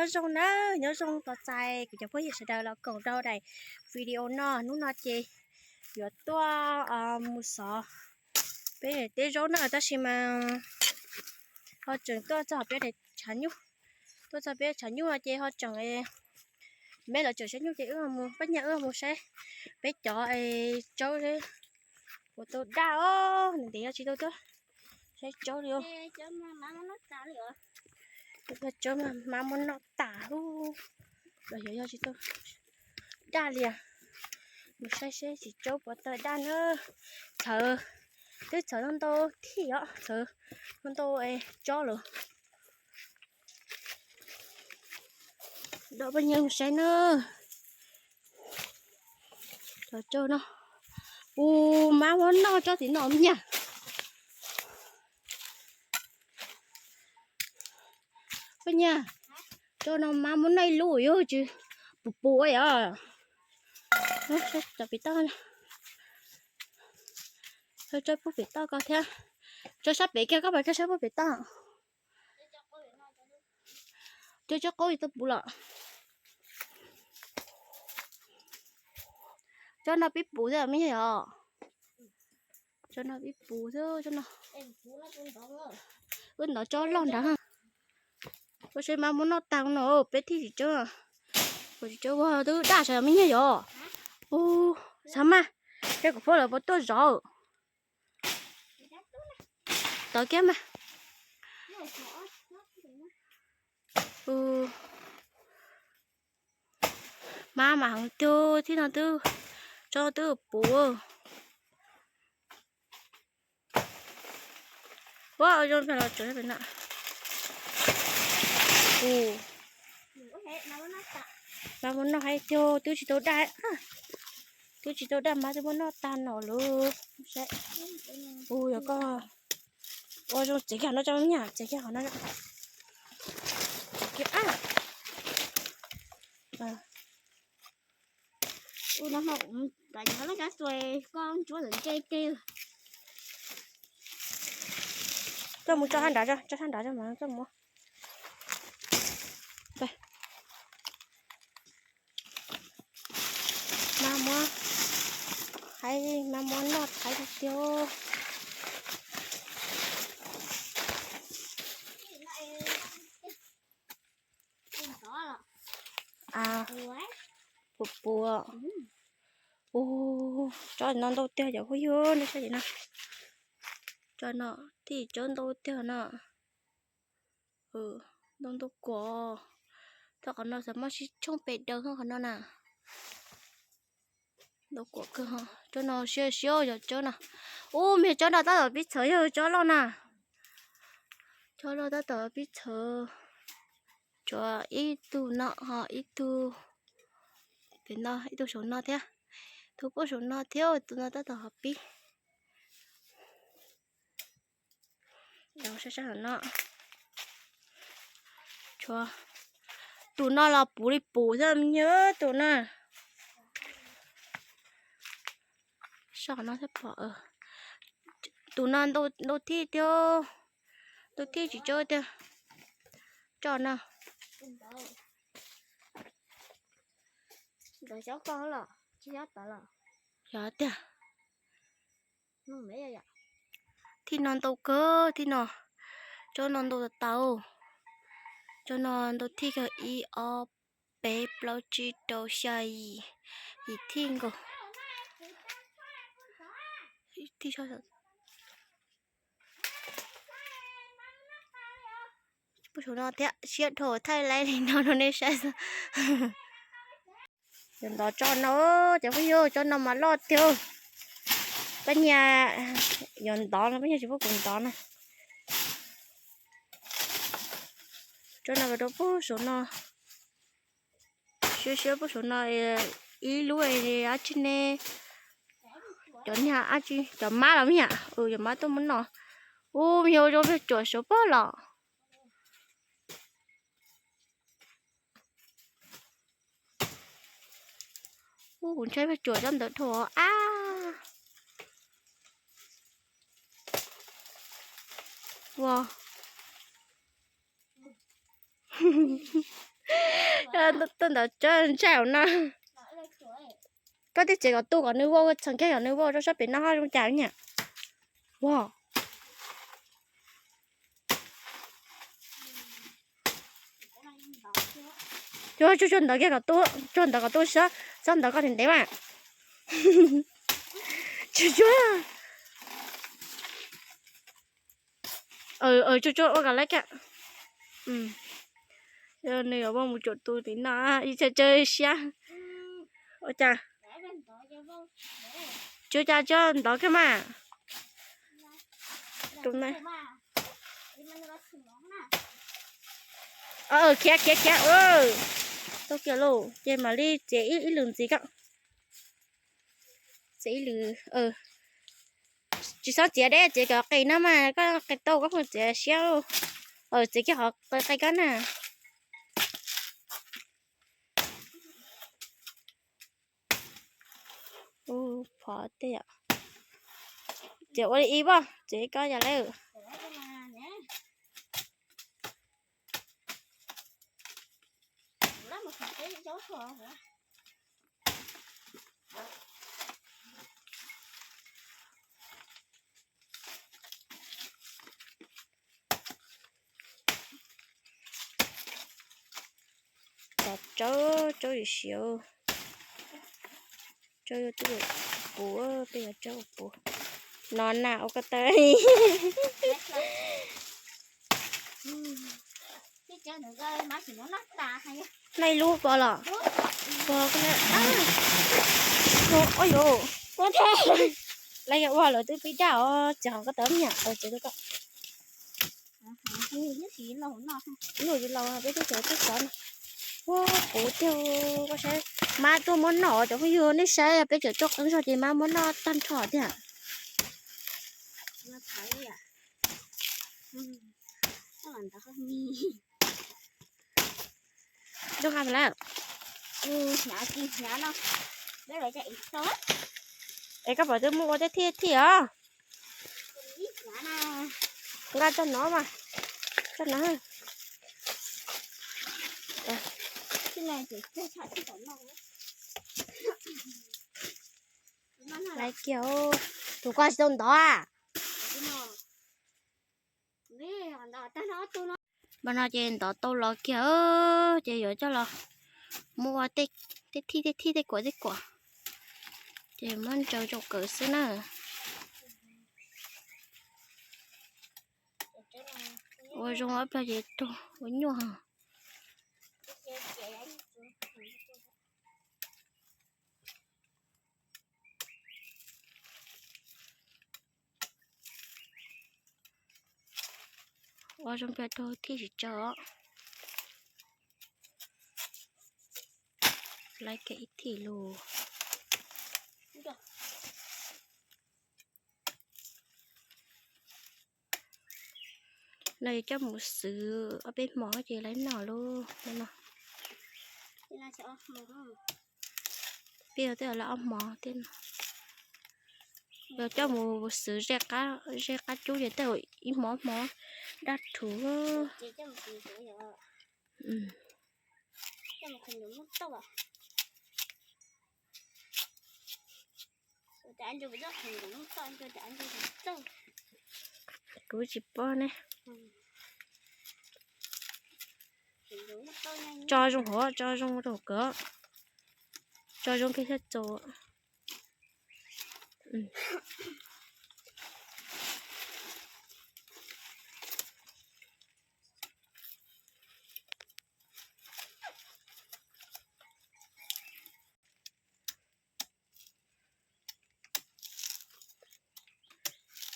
Nyob zoo na, nyob zoo tos txais kuv cov phooj ywg sawv daws los koom rau daim video no. Hnub no ces yuav tuaj mus xov peb teb zaub na, tab sis mas ho tseem tuaj txog peb daim tshav nyuj. Tuaj txog peb tshav nyuj no ces ho tseem, me lawv tseem saib nyuj ces wb mus, pab nyiaj wb mus saib peb cov tsaub puas tau daj os, ntev ntev yog tsis tau tuaj saib tsaub li os. Tsaub mas hmab muab noj tas lub, los yog yog tsis tau daj li. Mus saib seb tsis tsaub puas tau daj na. Txhawv, twb txhawv ntau ntau thij os, txhawv ntau ntau tsob lawm. Coj pab nyiaj mus saib na. Cov tsaub no, ua, hmab muab noj tsob tim no me nyuam. Pab nyiaj, tsob no hmab muab noj ib lub yuav tsis pus pus yom. Tsob pem toj, tsob pem toj ko thiab. Tsob sab pem kiag, koj pom tsob sab pem toj. Tsob, tsob qaub tau puv lawm. Tsob no pib puv thiab me nyuam yom. Tsob no pib puv thiab tsob no. Wb ntov tsob loj nrad. Ua seb hmab muab noj tag no peb thiaj tsis tsaub. Kuv tsis tsaub ua twb daj sav me nyuam yom. Ua, xav mas, seb kuv phob lawv puas tuaj zov. Tov kiag mas. Hmab mas heev tiag, thib no twb, tsob twb puv. Ua zoo pem los tsuav pem no. Hmab muab noj heev tiag, twb tsis tau daj, twb tsis tau daj hmab twb muab noj tag no lawm. Ua yog koj ua zoo txiav kiag no tso me nyuam, txiav kiag qhov no. Txiav kiag. Koj mus tso sab nrad, tso sab nrad mas koj mus. Hmab muab, hais hmab muab noj thaiv tiag tiag. Puas puas. Ua, tsob no ntau tiag cov phooj ywg, nej saib no. Tsob no thiaj tsob ntau tiag no. Ntau ntau kuam. Txog qhov no xav muab sib tshooj pes daws qhov no na. Ntau kuam kawg. Tsob no siab siab yog tsob no. Ub, me tsob no tab tom pib txhawv yog tsob loj na. Tsob loj tab tom pib txhawv. Tshuav ib tug no ho ib tug pem no, ib tug saum no thiab. Tus pub saum no thiab, tus no tab tom ho pib. Sab sab no. Tshuav tus no los puv li puv thiab me nyuam, tus no. Sab no thiab pom. Tus no ntau thij tiag, ntau thij tsis tsob tiag. Tsob no. Yog tiag. Thij no ntau kawg, thij no. Tsob no ntau tas tas. Tsob no ntau thij kawg, ib ob peb plaub tsib rau xya yim, yim thij nkaus. Pub saum no thiab, siab dhau thaij laib li no rau nej saib xwb. Yuav ntov tsob no, cov phooj ywg, tsob no mas loj tiag. Pab Nyiaj yuav ntov no, Pab Nyiaj tsis pub kuv ntov na. Tsob no rau pub saum no. Siab siab pub saum no, ib lub dab tsi ne. Cov niag dab tsi, cov mab los me nyuam, cov mab tuaj muab noj. Ub, me nyuam, zoo peb cuam saum pab los. Ub, kuv ntshai peb cuam tsob ntawd dhau ab. Ua, Tuaj ntawd tsob ntsaum no. Koj tej tsev kom tu kom nws vau, txheem kiag kom nws vau rau sab pem no ho zoo cas niam. Ua, tsuag tsuag ntawd kiag kom tu, tsuag ntawd kom tu, txhob ntawd koj ntev ntev mas. Tsuag tsuag. Tsuag tsuag ua kom lawv ka. Nws yuav vau mus tsuam tus tim no, ib txhia tsawg siab. Ua cas? Tsuag cas tsuag ntawd kiag mas. Khiav khiav khiav. Tau kiag lauj, ces mam li txiav ib lwm ntxiv koj. Txiav ib lwm, tsis txhob txiav deb, txiav cov qis no mas koj qis tau koj pheej txiav siab. Txiav kiag qhov qis koj na. Ub, phov tej yom. Txiav ua li ib pob, txiav ib kob yam lawm. Cov tsawb, tsawb siav siav. Tsawb yuav twb puv, peb yuav tsawb puv. No na ua ko taw. Noj ib lub pov los. Pov ko na. Ua yog, lawv yog ua lawv twb pib daj os, ces ho ko taw me nyuam tau ces ko. Ib nyuag yus laus peb twb tseem twb xov no. Ua puv tiag, koj saib, mab tuaj muab noj cov phooj ywg, nej saib peb tseem tuaj qeeb zog ces mab muab noj tag nrho tiag. Zoo nqa lawm. Es koj pom twb muab ua tej thij thij os. Nqa tso no mas, tso no. Laiv kiag, tus koj tsis tau ntov a? Npaj no ces ntov tau los kiag, ces yuav coj los muab ua tej thij tej thij tej kuam tej kuam, ces muab ntsaws rau kawm xwb na. Ua zoo ob plag ces tug ua nyuaj. Ua zoo plag rau thij tsis tsawg os. Laiv kiag ib thij lus. No yog coj mus xwv ob peb hmo ces laiv noj lauj no. Peb yog tej laiv ob hmo tej no. Yog coj mus xwv ze qab cub ces tej ib hmo ob hmo daj rhuv. Kuv tsis paub ne. Tso zoo hov, tso zoo rau kawg. Tso zoo kiag thiaj txaus.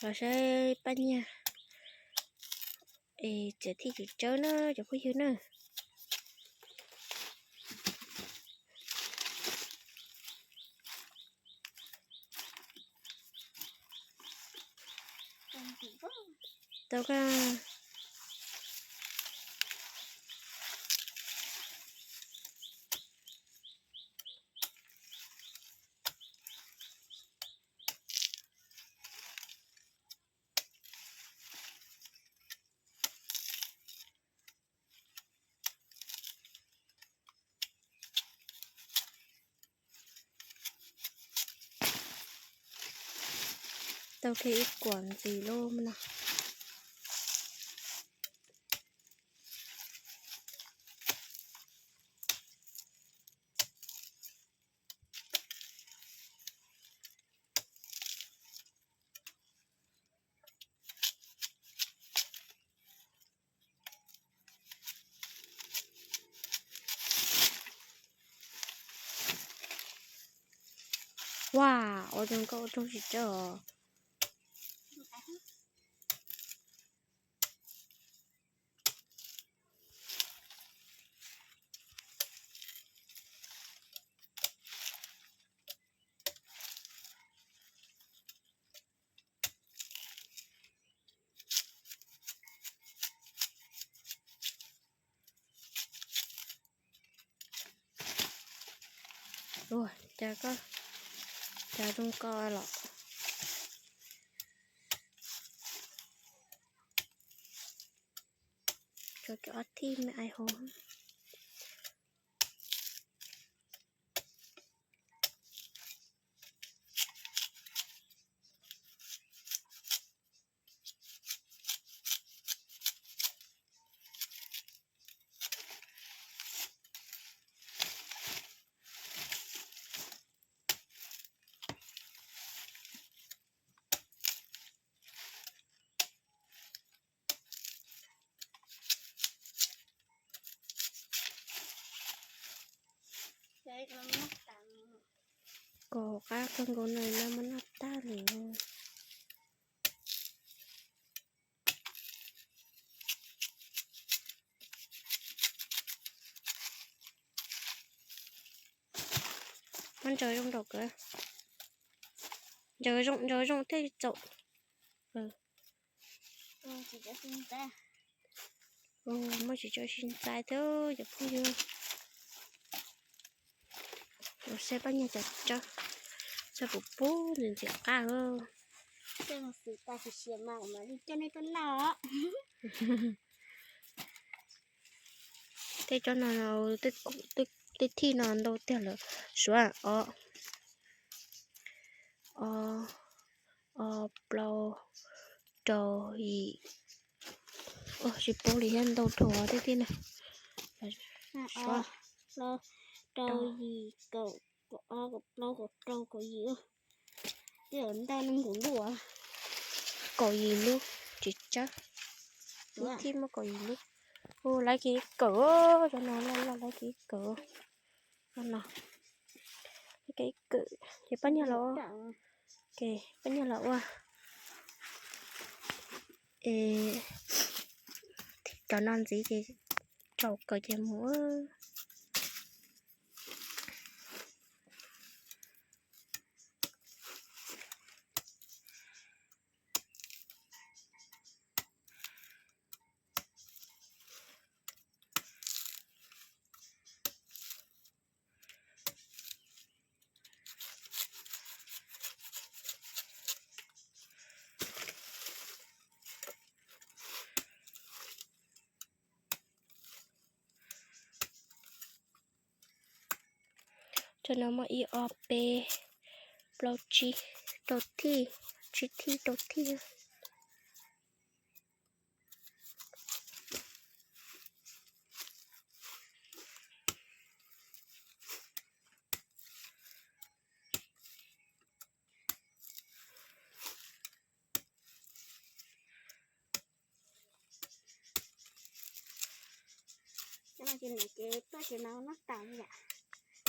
Los saib paj nyiaj es txiav thij tsis tsawg na cov phooj ywg na. Tau koj. Tau kiag ib kuam ntxiv lub no. Ua, ua zoo nkauj ua rooj tsis tsawg os. Ua cas koj, cas zoo ko los. Cov ob thij me ai hauv. Kaum qab kawg nkaus no, no mas noj tag li. Muab ntsaws zoo nraum kawg. Ntsaws zoo, ntsaws zoo thiaj txaus. Muaj tsis tso sib ntxais thiab cov phooj ywg. Saib pab nyiag cov tsawb, saib puas pub ntxim ntxim qab. Coj nej tuaj noj. Tej tsob no, tej thij no ntau tiag lawm. Suav ob, ob, plaub, rau, yim. Tsis paub li thiab, ntau dhau tej thij na. Suav rau, yim, kaum, kaum ob, kaum plaub, kaum rau, kaum yim. Tej ntau no nkaus lub. Kaum yim lub tsis tsawg. Ib thij muaj kaum yim lub. Ua lawv kev kawm, cov no loj loj lawv kev kawm. No, kev kawm ces pab nyiag los, pab nyiag los ua. Es cov no ntxiv ces tsaus kawm ces mus. Cov no muaj ib ob peb plaub tsib rau thij, tsib thij rau thij.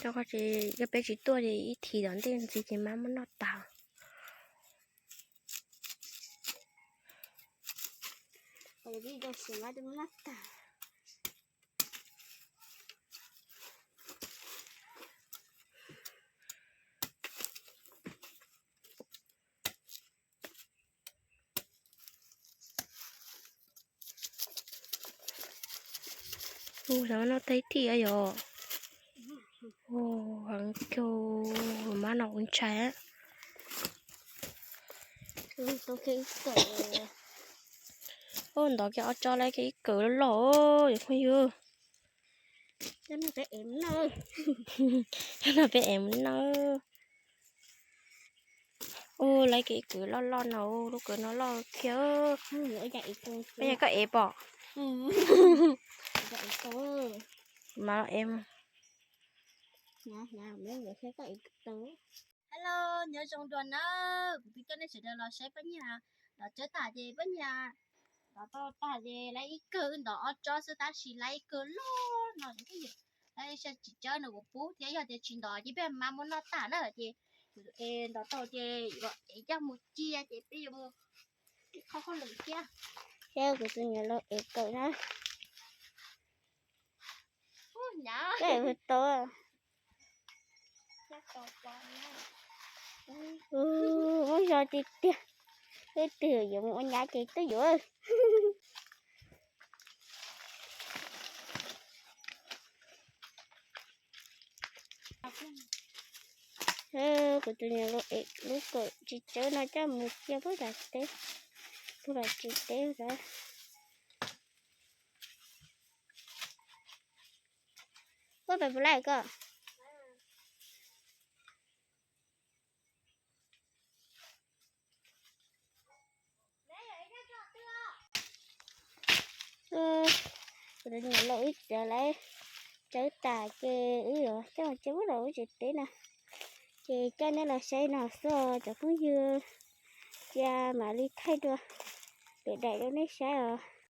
Cov no ces yog peb tsis tuaj ces ib thim tom ntej ntxiv ces mam muab noj tas. Ua, xyov noj tag ib thij yom. Heev kawg, mab no kuv ntshai. Ua ntov kiag ob tsob lawm, kiag ib kawm loj, cov phooj ywg. Cov no peb ev mus noj. Cov no peb ev mus noj. Ua lawv kev kwv loj loj no, lub kwv no loj kiag. Ua yog koj ev pom. Mas ev. Hello, nyob zoo dua na, kuv twb coj nej sawv daws los saib Paj Nyiaj nov tsawb tas ces Paj Nyiaj nov tau tag ces lawv ib kawg wb ntov ob tsob xwb tab sis lawv ib kawg loj no, lawv tsis tsawb no kuv pub thiab, yog tias tsis ntov ces peb mam muab noj tag na ces kuv nov tau ces ev coj mus cia ces peb yuav mus qhov hauj lwm thiab. Thiab kuv tus niam laus ev kawm na. Koj ev puas tau? Muab zog tiag tiag, leej twg yuav mus ua nyav ces twb yuav. Kuv tus niam laus ev lub kawm tsis tsawb no coj mus cia puag tom teb, puag tom tsev teb ntawd. Puab pais puas lawm koj? Kuv tus niam laus wb txiav lawv tsawb tas ces wb yuav coj mus cia puag tom lub tsev teb na. Ces coj nej los saib no xwb cov phooj ywg, cia mam li thaij dua lwm daim rau nej saib os.